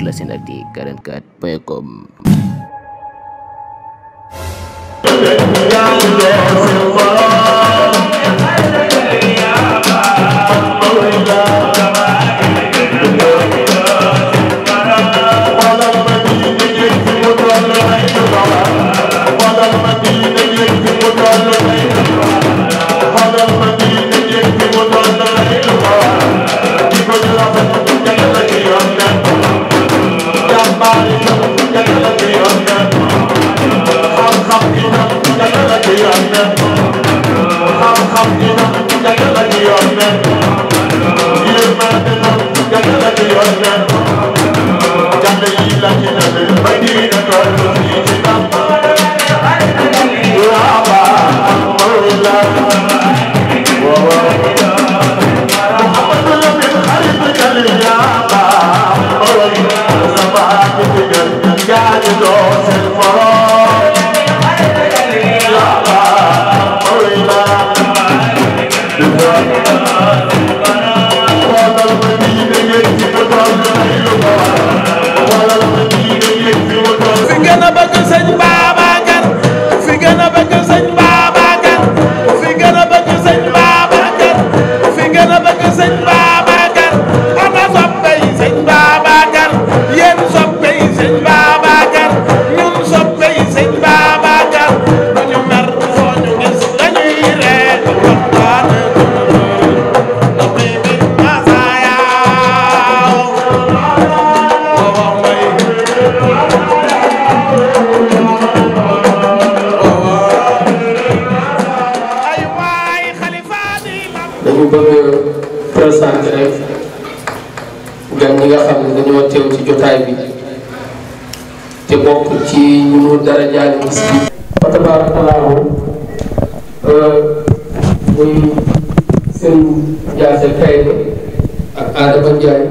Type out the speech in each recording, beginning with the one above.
sur la Senactu 44.com. dañu bëgg présenter rek gan ñi nga xam ne dañoo teew ci jotaay bi te bokk ci ñu mu dara jaale bis bi fa tabarakallahu muy seen jaase Kayre ak Adama Ndiaye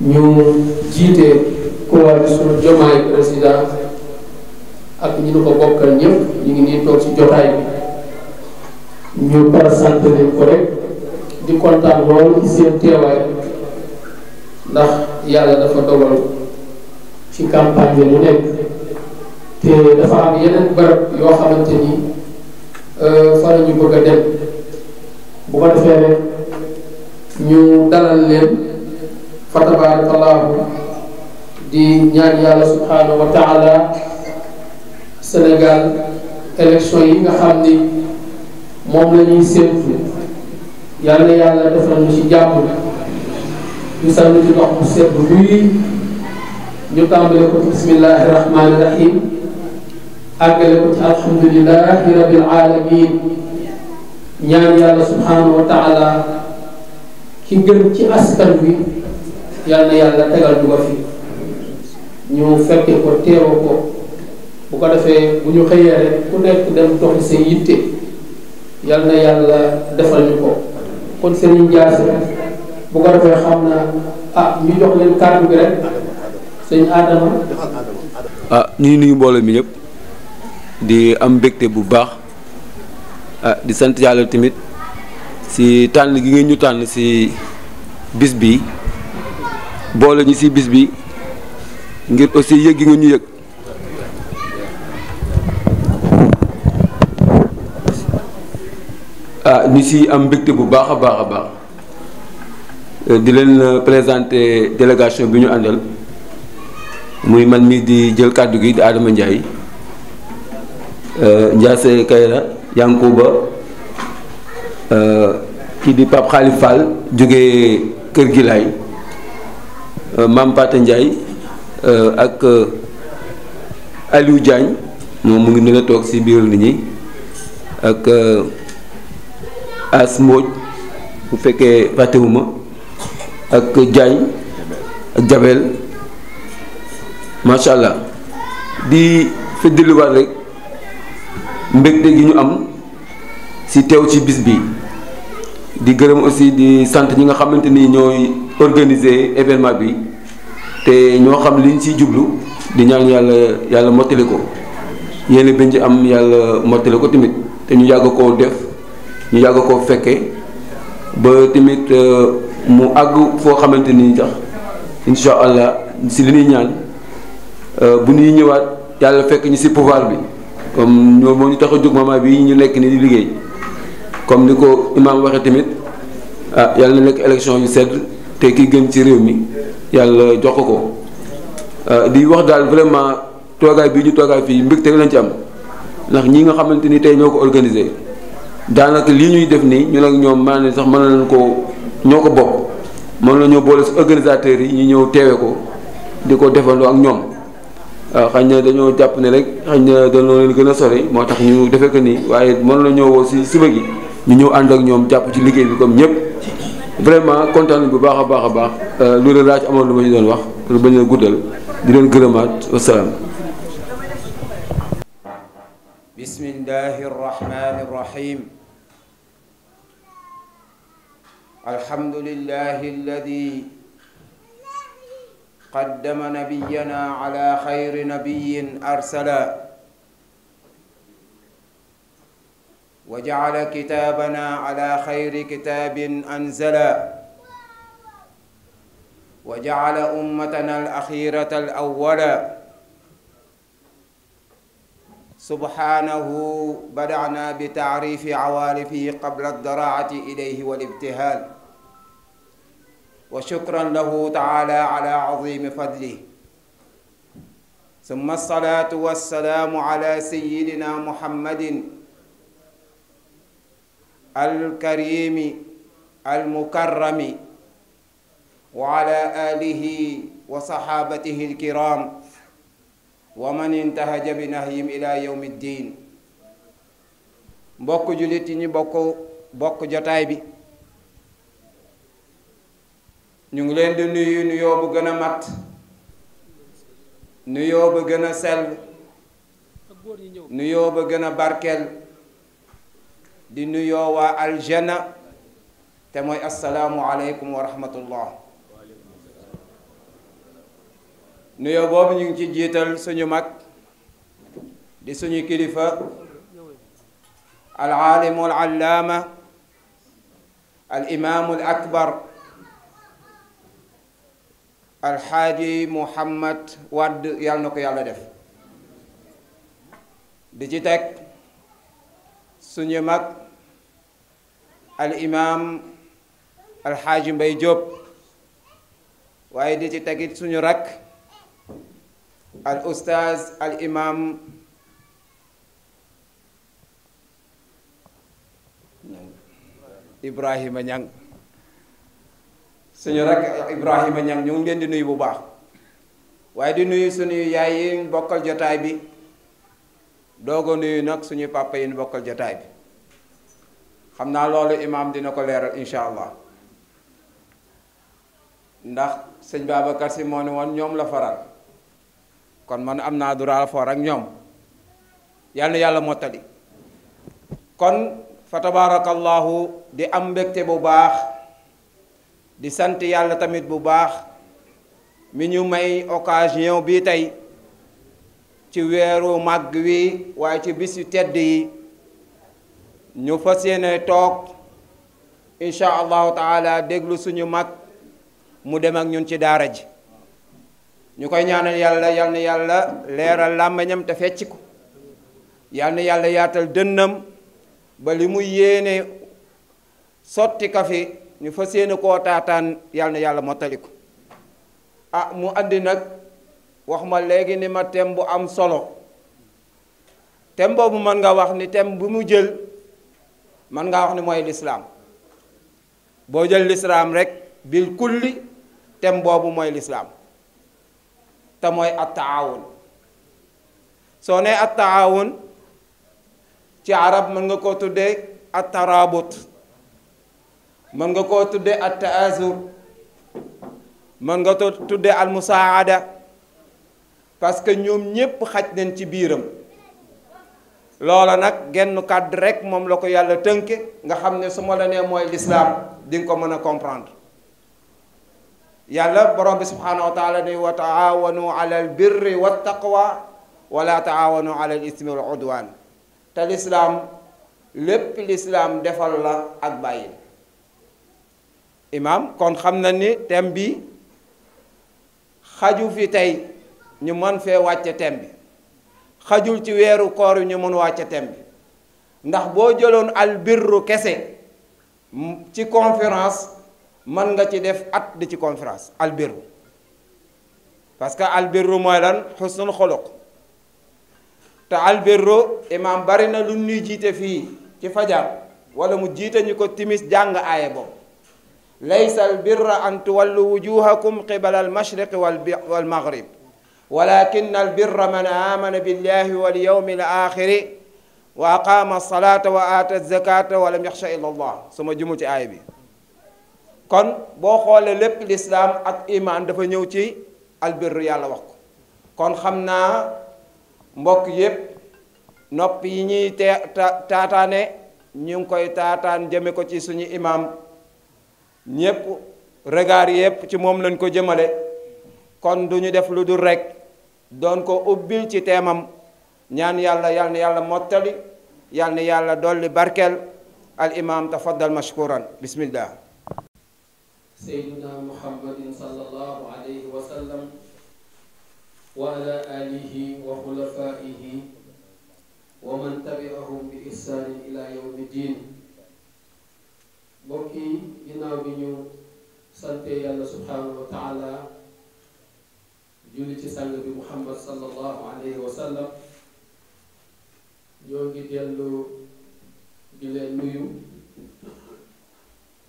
ñu jiite coalition Diomaye président ak ñi ñu ko bokkal ñëpp ñu ngi nii toog ci jotaay bi ñu présenté leen ko rek di kontaan loolu ci seen teewaay ndax yàlla dafa dogal ci campagne bi mu nekk te dafa am yeneen barab yoo xamante ni fa la ñu bëgg a dem bu ko defee rek ñu dalal leen fa tabarakallahu di ñaan yàlla subhanahu wa taala Sénégal élection yi nga xam ni moom la ñuy séntu yàlla yàlla defal ñu ci jàmm ñu sànni ci ndox mu sedd buy ñu tàmbale ko ci bismillahi rahmani rahim àggale ko ci alhamdulillahi rabbil alamin ñaan yàlla subhanahu wa taala ki gën ci askan wi yàlla yàlla tegal ñu ko fi ñu fekke ko teewa ko bu ko defee bu ñu xëyee rek ku nekk dem doxi sa yitte yal na yàlla defal ñu ko kon Serigne Diassé bu ko defee xam na ñu jox leen kàddu bi rek sëñ Adama. ñu nuyu mbooloo mi ñëpp di am mbégte bu baax di sant yàlla tamit si tànn gi ngeen ñu tànn si bis bi boole ñu si bis bi ngir aussi yëg gi nga ñu yëg. ñu si am mbégte bu baax a baax a baax di leen présenter délégation bi ñu àndal muy man mii di jël kàddu gi di Adama Ndiaye Ndiassé Kayra Yankuba kii di Pape Khalif Fall jógee Kër Gilaay Mame Pata Ndiaye ak Aliou Diagne moom mu ngi ne la toog si biir nit ñi ak As Mbodj bu fekkee fàttewuma ak Diagne ak Jabel macha allah di feddaliwaat rek mbégte gi ñu am si teew ci bis bi di gërëm aussi di sant ñi nga xamante ni ñooy organiser événement bi te ñoo xam liñ ciy jublu di ñaan yàlla mottali ko yéen bañ ci am yàlla mottali ko tamit te ñu yàgg koo def ñu yàgg koo fekke ba tamit mu àgg foo xamante ni sax incha allah si li ñuy ñaan bu ñuy ñëwaat yàlla fekk ñu si pouvoir bi comme ñoo moo ñu tax a jóg moment bi ñu nekk ni di liggéey comme ni ko imaam waxee tamit yàlla na nekk élection yu sedd te ki gën ci réew mi yàlla jox ko di wax daal vraiment toogaay bii ñu toogaay fii mbégte lañ ci am ndax ñi nga xamante ni tey ñoo ko organisé daanaka lii ñuy def nii ñun ak ñoom maanaam sax mën nañ ko ñoo ko bokk mën nañoo boole si organisateurs yi ñu ñëw teewe ko di ko defandoo ak ñoom xañ na dañoo jàpp ne rek xañ na dañoo leen gën a sori moo tax ñu defee ko nii waaye mën nañoo woo si suba gi ñu ñëw ànd ak ñoom jàpp ci liggéey bi comme ñëpp vraiment kontaan bu baax a baax a baax loolu laa ci amoon lu ma ñu doon wax pour bañ a guddal di leen gërëmaat wasalaam. bismillahi rrahmani rrahim alhamdulillahi alladi qaddama nabiyyana ala khayri nabiyyin arsala wa ja'ala kitabana ala khayri kitabin anzala wa ja'ala ummatana al-akhirata al-awwala subhanahu bada'na bi ta'rifi awalifihi qabla ad-dara'ati ilayhi wal ibtihal wa shukran lahu ta'ala ala 'azimi fadlihi thumma as-salatu was-salamu ala sayyidina Muhammadin al-karimi al-mukarrami wa ala alihi wa sahabatihi al-kiram wa man intahaja bi nahyim ila yawmi ddin. mbokk jullit yi ñu bokk jotaay bi ñu ngi leen di nuyu nuyoo bu gën a mat nuyoo ba gën a sell nuyoo ba gën a barkeel di nuyoo waa aljanna te mooy assalaamu aleykum wa rahmatullah. nuyoo boobu ñu ngi ci jiital suñu mag di suñu kilifa al aalimu al allaama al imaamu al akbar al xaaji Muhammad Wadd yàlla na ko yàlla def. di ci teg suñu mag al imaam al xaaji Mbay Jóob waaye di ci tegit suñu rakk al ustaaz al imaam Ibrahima Ñang suñu rakk Ibrahima Ñang ñu ngi leen di nuyu bu baax waaye di nuyu suñu yaay yi bokkal jotaay bi doogo nuyu nag suñu papa yi bokkal jotaay bi xam naa loolu imaam dina ko leeral insha allah ndax sëñ Babacar Si moo ne woon ñoom la faral kon man am naa droit foor ak ñoom yal na yàlla mottali kon fa tabarakallahu di am mbégte bu baax di sant yàlla tamit bu baax mi ñu may occasion bii tey ci weeru màgg wi waaye ci bis yu tedd yi ñu fas yéene toog insha allahu taala déglu suñu mag mu dem ak ñun ci daara ji ñu koy ñaanal yàlla yal na yàlla leeral làmmiñam te fecc ko yal na yàlla yaatal dënnam ba li muy yéene sotti ka fi ñu fas yéene koo taataan yal na yàlla mottali ko mu andi nag wax ma léegi ni ma thème bu am solo thème boobu mën nga wax ni thème bu mu jël mën nga wax ni mooy lislaam boo jël lislaam rek bil kulli thème boobu mooy lislaam te mooy at-taawun soo nee at-taawun ci arab mën nga koo tuddee at-taraabut mën nga koo tuddee at-taazur mën nga ko tuddee al-musaada parce que ñoom ñépp xaj nañ ci biiram loola nag genn kàddu rek moom la ko yàlla tënke nga xam ne su ma la nee mooy lislaam di nga ko mën a comprendre yàlla borom bi subhanahu wa taala ni wa taawanu ala al birri wa taqwa wala taawanu ala al ismi wal udwan te lislaam lépp lislaam defal la ak bàyyil imaam kon xam na ni thème bi xaju fi tey ñu mën fee wàcce thème bi, xajul ci weeru koor yu ñu mën wàcce thème bi, ndax boo jëloon albirru kese ci conférence mën nga ci def at di ci conférence albirru. parce que albirru mooy lan? xusnul xuluq. te albirru imaam bari na lu ñuy jiite fii ci fajar wala mu jiite ñu ko timis jàng aaya boobu, laysa albirra an tuwallu wujuhakum qibala almashriqi wal maghrib walakin albirra man amana billahi wal yawmi al axiri wa aqama alsalata wa ata zakata wa lam yaxsha illa allah. suma jumu ci aaya bi. kon boo xoolee lépp lislaam ak iman dafa ñëw ci albirru, yàlla wax ko. kon xam naa mbokk yépp nopp yi ñuy taataane ñu ngi koy taataan jëme ko ci suñu imam, ñépp regard yépp ci moom lañ ko jëmale. kon du ñu def lu dul rek doon ko ubbil ci teemam, ñaan yàlla yal na yàlla mottali, yal na yàlla dolli barkeel. al imam tafaddal mashkuran bismillah. Seydina Muhammadin sallallahu alayhi wa sallam wa ala alihi wa xulafaihi wa man tabi'ahum bi ihsaanin ila yawmi diin. mbokk yi, ginnaaw bi ñu sante yàlla subhanahu wa taala, julli ci sang bi Muhammad sallallahu alayhi wa sallam, ñoo ngi dellu di leen nuyu,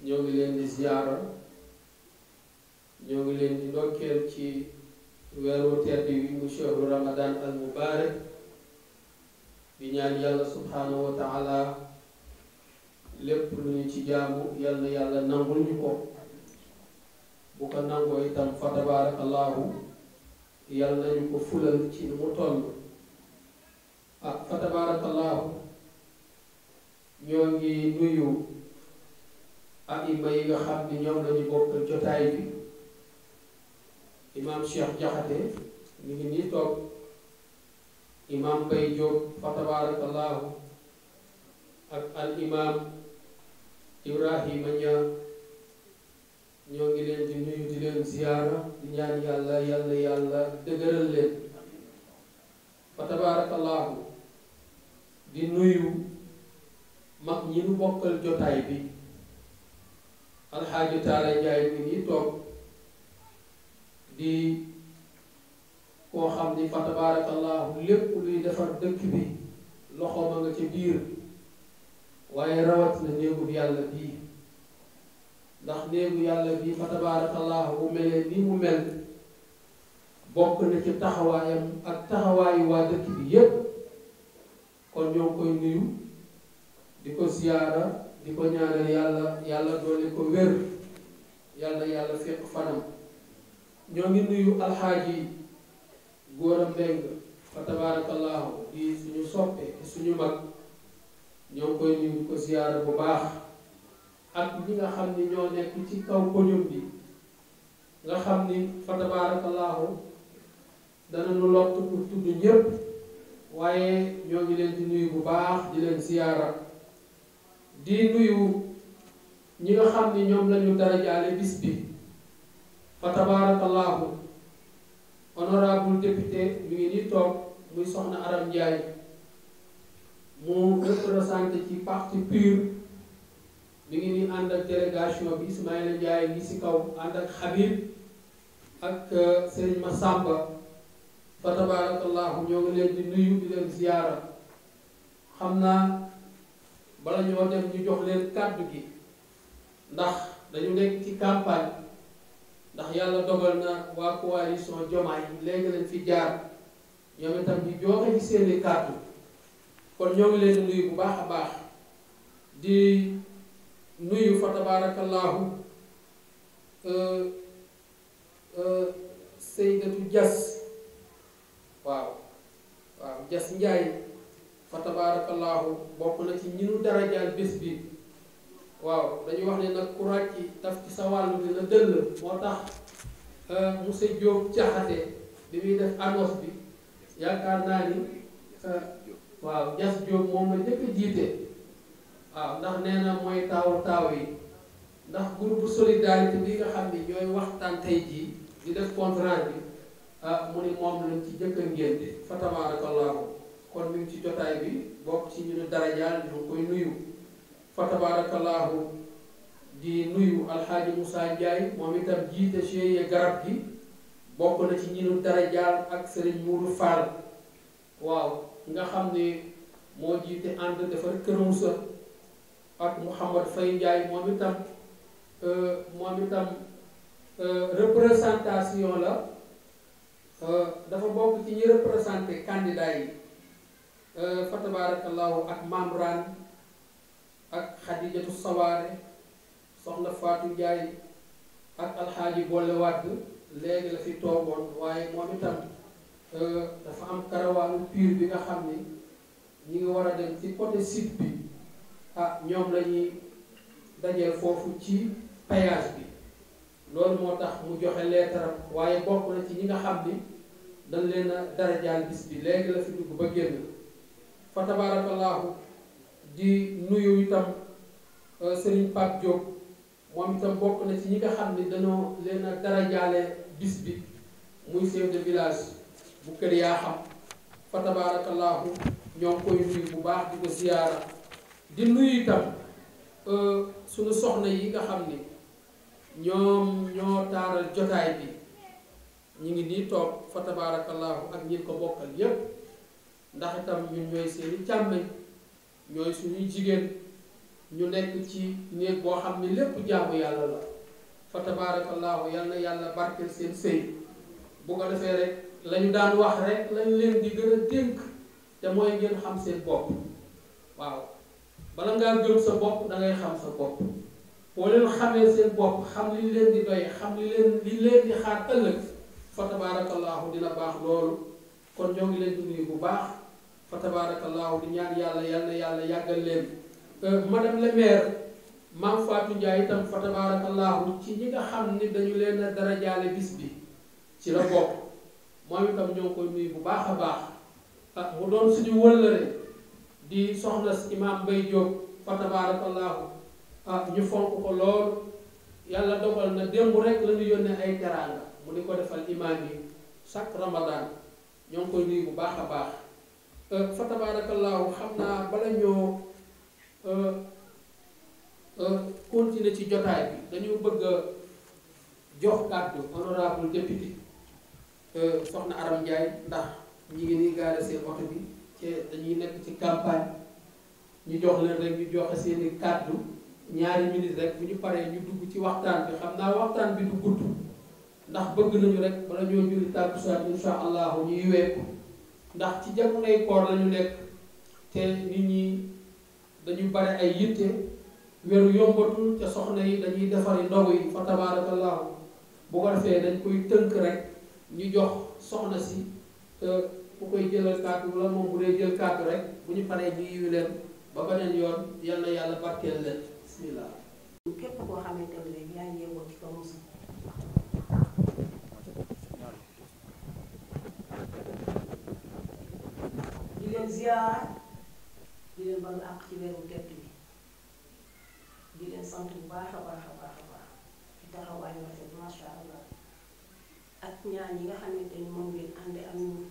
ñoo ngi leen di ziyaara, ñoo ngi leen di ndokkeel ci weeru tedd wi mu shahru ramadan al mubarak, di ñaan yàlla subhanahu wa taala lépp lu ñu ci jaamu yal na yàlla nangul ñu ko. bu ko nangoo itam fa tabarakallahu yal nañu ko fulal ci ni mu toll. fa tabarakallahu ñoo ngi nuyu aima yi nga xam ni ñoom lañu bokk jotaay bi. imam Cheikh Jaxate mi ngi nii toog, imam Bay Jóob fa tabarakallahu ak al imam Ibrahima Ñaa, ñoo ngi leen di nuyu di leen ziyaara, di ñaan yàlla yàlla yàlla dëgëral leen. fa tabarakallahu di nuyu mag ñi nu bokkal jotaay bi. alxaaji Taala Njaay mi ngi toog di koo xam ni fa tabarakallahu lépp luy defar dëkk bi loxo ma nga ci biir, waaye rawat na néegu yàlla bii. ndax néegu yàlla bii fa tabarakallahu bu melee ni mu mel bokk na ci taxawaayam ak taxawaayu waa dëkk bi yépp. kon ñoo koy nuyu di ko ziyaara, di ko ñaanal yàlla yàlla doole ko wér, yàlla yàlla fekk fanam. ñoo ngi nuyu alxaaji Góora Mbeng fa tabarakallahu di suñu soppe di suñu mag, ñoo koy nuyu di ko ziyaara bu baax. ak ñi nga xam ni ñoo nekk ci kaw podium bi, nga xam ni fa tabarakallahu dana nu lott pour tudd ñépp, waaye ñoo ngi leen di nuyu bu baax, di leen ziyaara. di nuyu ñi nga xam ni ñoom lañu darajaale bis bi. fa tabarakallahu honorable député mi ngi nii toog, muy soxna Aram Njaay, mu représenté ci parti PUR. mi ngi nii ànd ak délégation bi. Ismaïla Njaay ngi ci kaw ànd ak Habib ak Serigne Massamba. fa tabarakallahu ñoo ngi leen di nuyu di leen ziyaara. xam naa bala ñoo dem ñu jox leen kàddu gi, ndax dañu nekk ci campagne, ndax yàlla dogal na waa coalition Jomaay léegi lañ fi jaar, ñoom itam di joxe ci seeni kàddu. kon ñoo ngi leen di nuyu bu baax a baax, di nuyu fa tabarakallahu Seydatu Jas, waaw Jas Njaay fa tabarakallahu bokk na ci ñi nu darajaal bés bi. waaw dañuy wax ne nag ku ràcc daf ci sa wàllu dina dëll, moo tax monsieur Diop Jaxate bi muy def annonce bi yaakaar naa ni waaw Jas Diop moom la njëkk a jiite. waaw ndax nee na mooy taaw yi, ndax groupe solidarité bi nga xam ni ñooy waxtaan tey jii di def contrat bi mu ni moom lañ ci jëkk a ngénte fa tabarakallahu kon mi ngi ci jotaay bi bokk ci ñu nu darajaal ñu ngi koy nuyu fa tabarakallahu di nuyu alxaaji Moussa Ndiaye moom itam jiite GIE garab gi bokk na ci ñi nu darajaal ak Serigne Mourou Fall waaw nga xam ne moo jiite ànd defar Kër Moussa ak Mouhamad Faye Ndiaye moom itam représentation la dafa bokk ci ñi représenté candidat yi fa tabarakallahu ak Mamran ak Khadijatu Sawaare soxna Fatou Ndiaye ak alxaaji Bolle Wadd léegi la fi toogoon waaye moom itam dafa am karawaanu pur bi nga xam ni ñi ngi war a dem ci côté sud bi ñoom la ñuy dajeel foofu ci péage bi loolu moo tax mu joxe leetaram waaye bokk na ci ñi nga xam ni dañ leen a darajaal bis bi léegi la fi dugg ba génn fa tabarakallahu di nuyu itam Serigne Pape Diop moom itam bokk na ci ñi nga xam ni dañoo leen a darajaale bis bi muy chef de village bu kër yaa xam fa tabarakallahu ñoo ngi koy nuyu bu baax di ko ziyaara di nuyu itam suñu soxna yi nga xam ni ñoom ñoo taaral jotaay bi ñu ngi nii toog fa tabarakallahu ak ñi ko bokkal yépp ndax itam ñun ñooy seeni càmmeñ ñooy suñuy jigéen ñu nekk ci néeg boo xam ni lépp jaamu yàlla la fa tabarakallahu yal na yàlla barkeel seen sëy bu ko defee rek lañu daan wax rek lañ leen di gën a dénk te mooy ngeen xam seen bopp waaw bala ngaa gëm sa bopp dangay xam sa bopp boo leen xamee seen bopp xam li leen di doy xam li leen di xaar ëllëg fa tabarakallahu dina baax loolu kon ñoo ngi leen di nuyu bu baax fa tabarakallahu di ñaan yàlla yal na yàlla yàggal leen madame le maire Mame Fatou Ndiaye itam fa tabarakallahu ci ñi nga xam ni dañu leen a darajaale bis bi ci la bokk moom itam ñoo ngi koy nuyu bu baax a baax mu doon suñu wëllëre di soxna imam Mbaye Diop fa tabarakallahu ñu fonk ko lool yàlla dogal na démb rek la ñu yónnee ay teraanga mu di ko defal imaam yi chaque ramadan ñoo ngi koy nuyu bu baax a baax fa tabarakallahu xam naa bala ñoo continuer ci jotaay bi dañu bëgg a jox kàddu honorable député soxna Aram Ndiaye ndax ñi ngi nii gaare seen oto bi ci dañuy nekk ci campagne ñu jox leen rek ñu joxe seeni kàddu ñaari minutes rek bu ñu paree ñu dugg ci waxtaan bi xam naa waxtaan bi du gudd ndax bëgg nañu rek bala ñoo julli tàkkusaan insha allahu ñuy weeku ndax ci jamonoy koor lañu nekk te nit ñi dañu bare ay yitte weeru yombatul te soxna yi dañuy defari ndogu yi fa tabarakallahu bu ko defee dañ koy tënk rek ñu jox soxna si ku koy jëlal kàddu la moom bu dee jël kàddu rek bu ñu paree ñu yiwi leen ba beneen yoon yal na yàlla barkeel leen bismillah. képp koo xamante ne rek yaa ngi yeewoo ci Kër Moussa di leen ziar di leen balu àq ci weeru tedd bi di leen sant bu baax a baax a baax a baax ci taxawaayu rafet masha allah ak ñaan yi nga xamante ni moom ngeen ànde ak ñun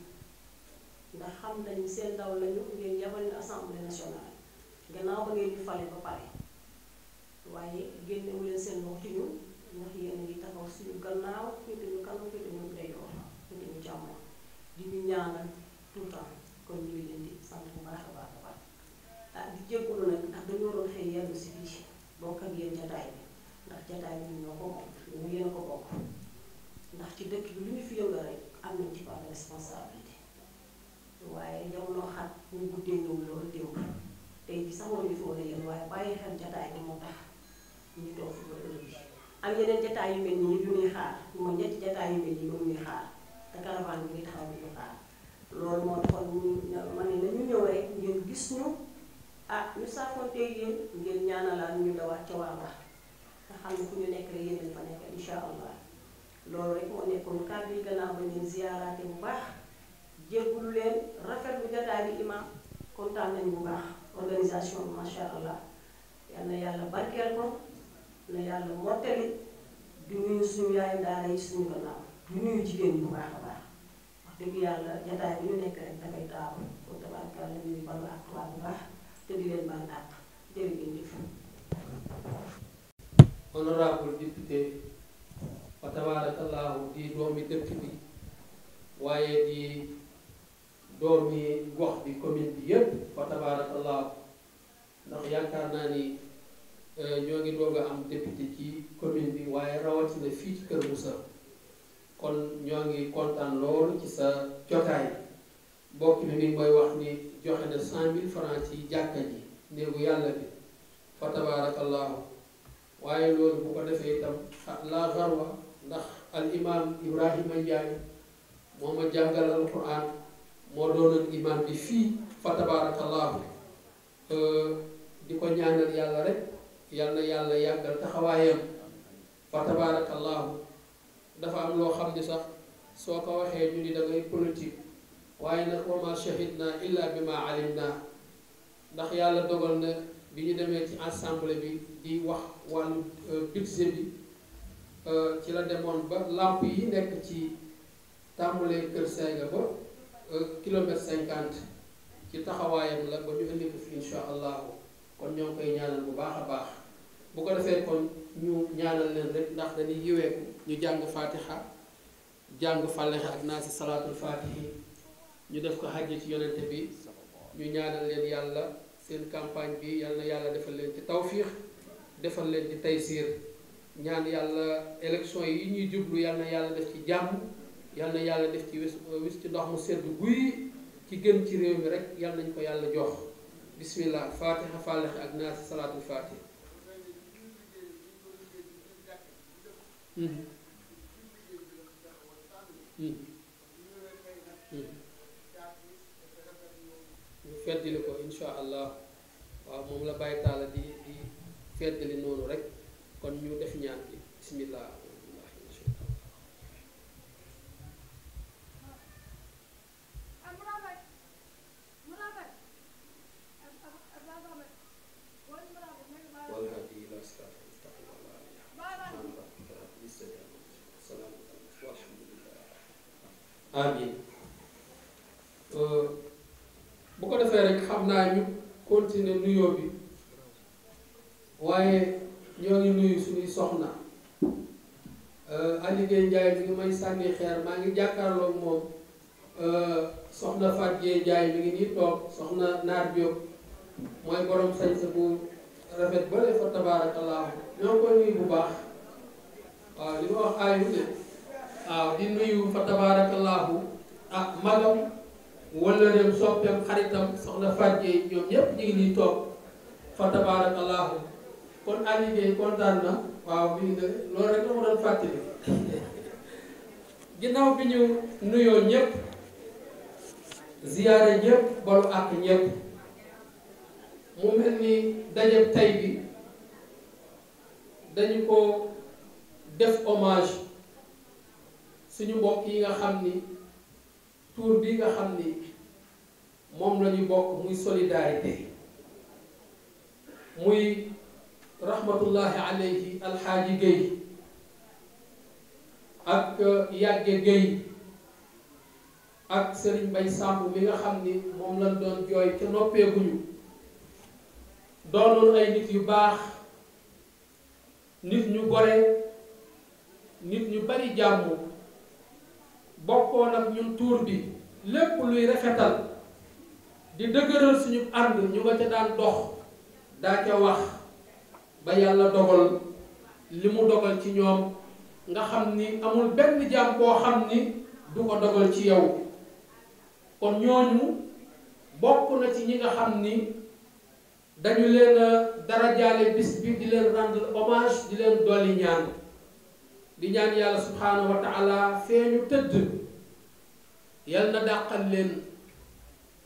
ndax xam nañu seen ndaw lañu ngeen yabal ñu assemblée nationale gannaaw ba ngeen ñu fale ba pare waaye génnewu leen seen wax ci ñun ndax yéen ngi taxaw suñu gannaaw féete ñu kanam féete ñu ndeyjoor féete ñu càmmoñ di ñu ñaanal tout le temps kon ñu ngi leen di sant bu baax a baax a baax di jégalu nag ndax dañoo doon xëy yenn si fii bokk ak yéen jataay bi ndax jataay bi ñoo ko moom ñu yéen ko bokk ndax ci dëkk bi lu ñu fi yëngal rek am nañ ci part de responsabilité waaye jamono xat ñu guddee ñëw loolu démb tey bi sax waruñu fi woon a yéen waaye bàyyi xel jataay bi moo tax ñu toog fi ba heure bi am yeneen jataay yu mel nii yu ñuy xaar ñu ma ñetti jataay yu mel nii yu ñuy xaar te caravane bi ngi taxaw bi ñu xaar loolu moo taxoon ma ne nañu ñëw rek ngeen gis ñu ñu saafoonteeg yéen ngeen ñaanalaat ñu dawaat ca waa baax nga xam ne fu ñu nekk rek yéen lañ fa nekk insha allah loolu rek moo nekkoon kàddu yi gannaaw ba leen ziyaaraate bu baax jéggulu leen rafetlu jotaay bi imam kontaan nañ bu baax organisation bi masha allah yal na yàlla barkeel ko na yàlla mottali di nuyu suñu yaayu daara yi suñu gannaaw di nuyu jigéen ñi bu baax a baax dëgg yàlla jataay bi ñu nekk rek dafay taamu kon tabaarkalla ñu ngi balu àq waa bu baax te di leen baal àq jërë ngeen jëf. honorable député fa tabarakallahu di doomi dëkk bi waaye di doomi gox bi commune bi yépp fa tabarakallahu ndax yaakaar naa ni ñoo ngi doog a am député ci commune bi waaye rawatina fii ci Kër Moussa kon ñoo ngi kontaan loolu ci sa jotaay mbokk mi ngi koy wax ni joxe na 100 000 francs ci jàkka ji néegu yàlla bi fa tabarakallahu waaye loolu bu ko defee itam la xarwa ndax al imam Ibrahima Ndiaye moo ma jàngal al Quran moo doonoon imam bi fii fa tabarakallahu di ko ñaanal yàlla rek yal na yàlla yàggal taxawaayam fa tabarakallahu dafa am loo xam ni sax soo ko waxee ñu ni da ngay politique waaye nag wa ma shahidna illa bi ma alimna ndax yàlla dogal na bi ñu demee ci assemblée bi di wax wàllu budget bi ci la demoon ba lamp yi nekk ci tàmbalee Kër Seyga ba kilomètre 50 ci taxawaayam la ba ñu indi ko fi insha allahu kon ñoo ngi koy ñaanal bu baax a baax bu ko defee kon ñu ñaanal leen rek ndax dañuy yiweeku ñu jàng fatiha jàng fàllexe ak naa si salaatul fatihi ñu def ko xajji ci yonente bi ñu ñaanal leen yàlla seen campagne bi yal na yàlla defal leen ci tawfiix defal leen ci taysiir ñaan yàlla élection yi ñuy jublu yal na yàlla def ci jàmm yal na yàlla def ci wis ci ndox mu sedd guy ci gën ci réew mi rek yal nañ ko yàlla jox bismillah fatiha fàllexe ak naa si salaatul fatihi ñu feddali ko insha allah waaw moom la bàyyi taala di feddali noonu rek kon ñu def ñaan bi bismillah amin bu ko defee rek xam naa ñu continuer nuyoo bi waaye ñoo ngi nuyu suñuy soxna Aliou Gueye Ndiaye mi ngi may sànni xeer maa ngi jàkkaarloog moom soxna Fatou Gueye Ndiaye mi ngi nii toog soxna Naar Diop mooy borom sañse bu rafet ba le fa tabaarakallaahu ñoo koy nuyu bu baax waaw li ma wax aayu de waaw di nuyu fa tabaarakallaahu ah magam wala dem soppeem xaritam soxna Fatou Gueye ñoom ñépp ñu ngi nii toog fa tabaarakallaahu kon Aliou Gueye kontaan na waaw mi ngi loolu rek la ma doon fàttali ginnaaw bi ñu nuyoo ñépp ziyaare ñépp balu àq ñépp mu mel ni dajeb tay bi dañu ko def hommage suñu mbokk yi nga xam ni tour bi nga xam ni moom la ñu bokk muy solidarité muy rahmatullahi alayhi alxaaji Gueye ak Yàgge Gueye ak Serigne Bay Samb mi nga xam ni moom lañ doon jooy ca noppeeguñu doonoon ay nit yu baax nit ñu gore nit ñu bari jàmm bokkoon ak ñun tuur bi lépp luy rafetal di dëgëral suñu ànd ñu nga ca daan dox daa ca wax ba yàlla dogal li mu dogal ci ñoom nga xam ni amul benn jaam koo xam ni du ko dogal ci yow kon ñooñu bokk na ci ñi nga xam ni dañu leen darajaale bis bi di leen rendre hommage di leen dolli ñaan di ñaan yàlla subhanahu wa taala fee ñu tëdd yal na dàqal leen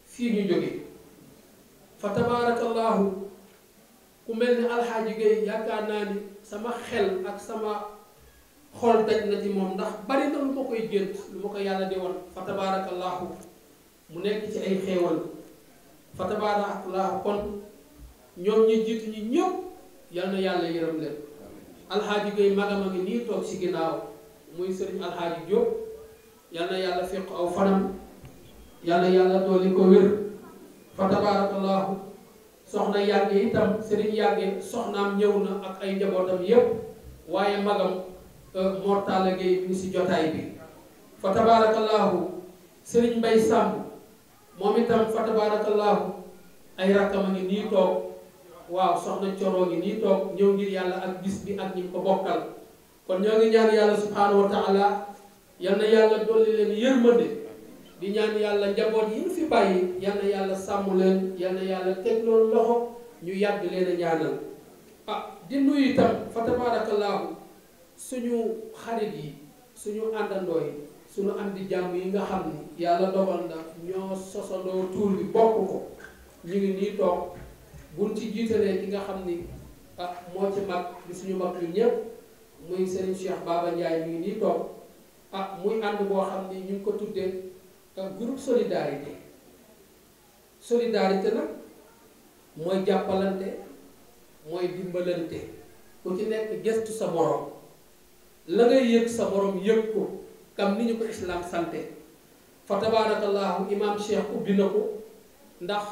fii ñu jóge fa tabarakallahu ku mel ni alxaaji Gueye yaakaar naa ni sama xel ak sama xol daj na ci moom ndax bari na lu ma koy gént lu ma ko yàlla di wan fa tabarakallahu mu nekk ci ay xéewal fa tabarakallahu kon ñoom ñi jiitu ñi ñëpp yal na yàlla yërëm leen alxaaji Gueye magam a ngi nii toog ci ginnaaw muy sëriñ alxaaji Diop yal na yàlla yàlla fiq aw fanam yàlla yàlla dooli ko wér fa tabarakallahu soxna yàgge itam sëriñ yàgge soxnaam ñëw na ak ay njabootam yépp waaye magam Mortala Gueye mi si jotaay bi fa tabarakallahu sëriñ Mbay Sàmb moom itam fa tabarakallahu ay rakkam a ngi nii toog waaw soxna Coro ngi nii toog ñëw ngir yàlla ak bis bi ak ñi ko bokkal kon ñoo ngi ñaan yàlla subhanahu wa taala yal na yàlla dolli leen yërmande di ñaan yàlla njaboot yi ñu fi bàyyi yal na yàlla sàmm leen yal na yàlla teg loolu loxo ñu yàgg leen a ñaanal di nuyu itam fa tabarakallahu suñu xarit yi suñu àndandoo yi suñu am di jàmm yi nga xam ni yàlla dogal na ñoo sosandoo tuur bi bokk ko ñu ngi nii toog buñ ci jiitalee ki nga xam ni moo ci mag di suñu mag ñun ñëpp muy Serigne Cheikh Baba Ndiaye mi ngi nii toog muy ànd boo xam ni ñu ngi ko tuddee groupe solidarité solidarité nag mooy jàppalante mooy dimbalante ku ci nekk gestu sa morom la ngay yëg sa morom yëg ko kam ni ñu ko islam santé fa tabarakallahu imam Cheikh ubbi na ko ndax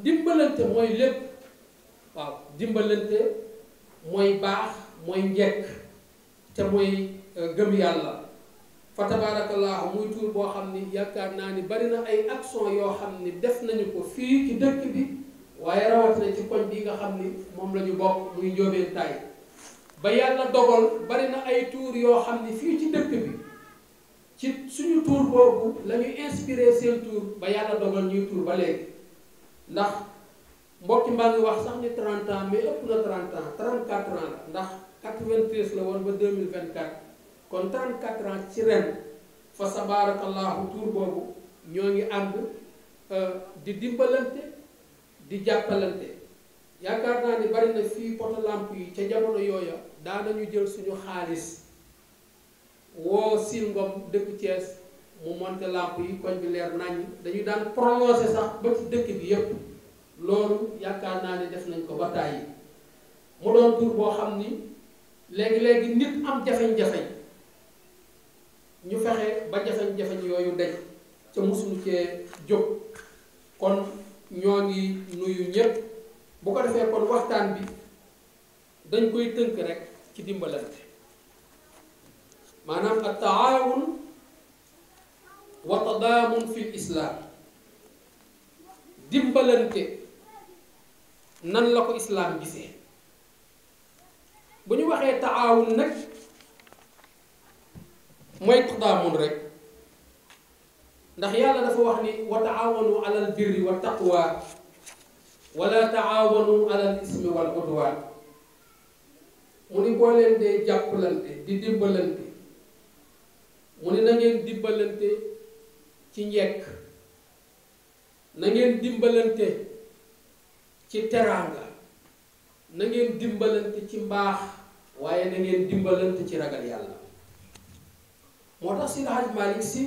dimbalante mooy lépp waaw dimbalante mooy baax mooy njekk te mooy gëm yàlla fa tabarakallahu muy tuur boo xam ni yaakaar naa ni bari na ay action yoo xam ni def nañu ko fii ci dëkk bi waaye rawatina ci koñ bi nga xam ni moom la ñu bokk muy njóobeen taay ba yàlla dogal bari na ay tuur yoo xam ni fii ci dëkk bi ci suñu tuur boobu la ñuy inspiré seen tuur ba yàlla dogal ñuy tuur ba léegi ndax mbokki mbaa ngi wax sax ni 30 ans mais ëpp na 30 ans 34 ans la ndax 93 la woon ba 2024 kon 34 ans ci ren fa tabarakallahu tuur boobu ñoo ngi ànd di dimbalante di jàppalante yaakaar naa ni bari na fii poto lamp yi ca jamono yooya daanañu jël suñu xaalis woo Sil Ngom dëkk Thiès mu monte lamp yi koñ bi leer naññ dañu daan prolongé sax ba ci dëkk bi yépp loolu yaakaar naa ni def nañ ko ba tàyyi mu doon tur boo xam ni léegi-léegi nit am jafeñ-jafeñ ñu fexe ba jafeñ-jafeñ yooyu daj ca mosuñu cee jóg kon ñoo ngi nuyu ñépp bu ko defee kon waxtaan bi dañ koy tënk rek ci dimbalante maanaam at taawun wa tadaamun fil islaam dimbalante nan la ko islaam gisee bu ñu waxee taawun nag mooy tadaamun rek ndax yàlla dafa wax ni wa taawanu alal birri wa taqwa wala taawanu alal ismi wal udwaan mu ni boo leen dee jàppalante di dimbalante mu ni na ngeen dimbalante ci njekk na ngeen dimbalante ci teraanga na ngeen dimbalante ci mbaax waaye na ngeen dimbalante ci ragal yàlla moo tax si Hajj Malik Si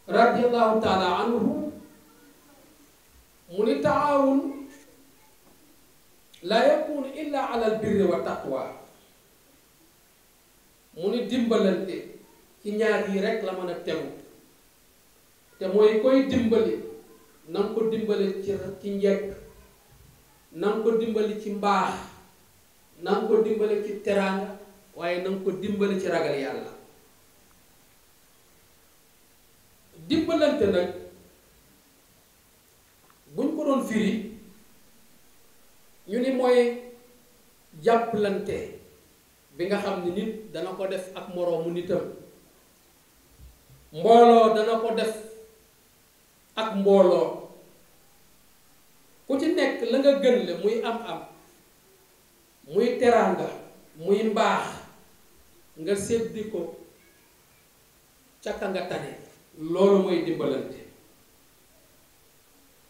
radiyallahu taala anhu mu ni taawun la yakunu illa ala al birri wa taqwa mu ni dimbalante ci ñaar yi rek la mën a tegu te mooy koy dimbali na nga ko dimbali ci njekk na nga ko dimbali ci mbaax na nga ko dimbali ci teraanga waaye na nga ko dimbali ci ragal yàlla dimbalante nag buñ ko doon firi ñu ni mooy jàppalante bi nga xam ni nit dana ko def ak moroomu nitam mbooloo dana ko def ak mbooloo ku ci nekk la nga gën le muy am-am muy teraanga muy mbaax nga séddi ko ca ka nga tane loolu mooy dimbalante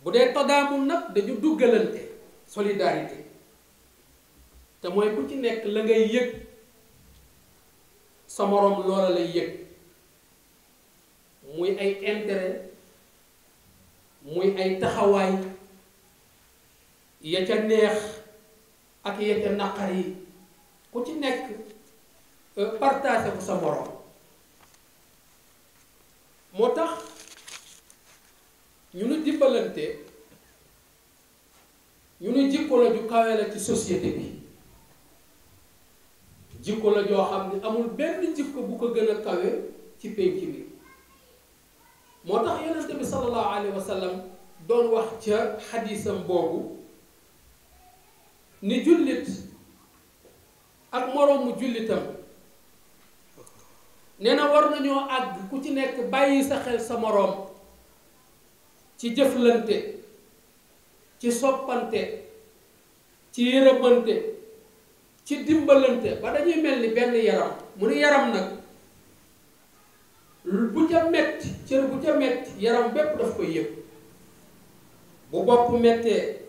bu dee tadaamul nag dañu duggalante solidarité te mooy ku ci nekk la ngay yëg sa moroom loola lay yëg muy ay intérêt muy ay taxawaay ya ca neex ak ya ca naqar yi ku ci nekk partagé ko sa moroom moo tax ñu nu dimbalante ñu nu jikko la ju kawe la ci société bi jikko la joo xam ni amul benn jikko bu ko gën a kawe ci pénc bi moo tax yonente bi sallallahu alayhi wa sallam doon wax ca xadiisam boobu ni jullit ak moroomu jullitam nee na war nañoo àgg ku ci nekk bàyyi sa xel sa moroom ci jëflante ci soppante ci yërëmante ci dimbalante ba dañuy mel ni benn yaram mu ni yaram nag bu ca metti cër bu ca metti yaram bépp daf koy yëg bu bopp mettee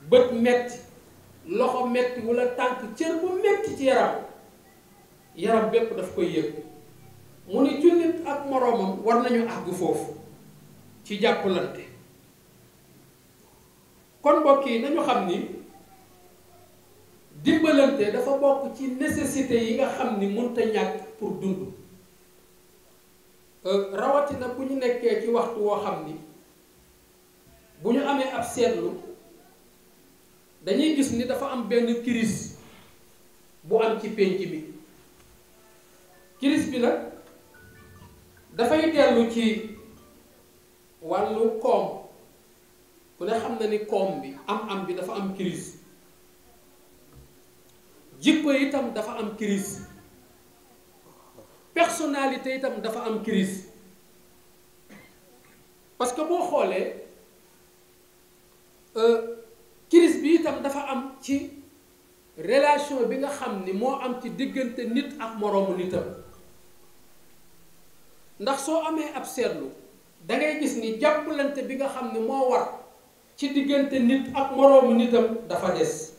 bët metti loxo metti wala tànk cër bu metti ci yaram bépp daf koy yëg mu ni jullit ak moroomam war nañu àgg foofu ci jàppalante kon mbokk yi nañu xam ni dimbalante dafa bokk ci nécessité yi nga xam ni mënta ñàkk pour dund rawatina bu ñu nekkee ci waxtu woo xam ni bu ñu amee ab seetlu dañuy gis ni dafa am benn crise bu am ci pénc bi crise bi nag dafay dellu ci wàllu koom ku ne xam na ni koom bi am bi dafa am crise jikko itam dafa am crise personnalité itam dafa am crise parce que boo xoolee crise bi itam dafa am ci relation bi nga xam ni moo am ci diggante nit ak moroomu nitam ndax soo amee ab seetlu dangay gis ni jàppalante bi nga xam ni moo war ci diggante nit ak moroomu nitam dafa des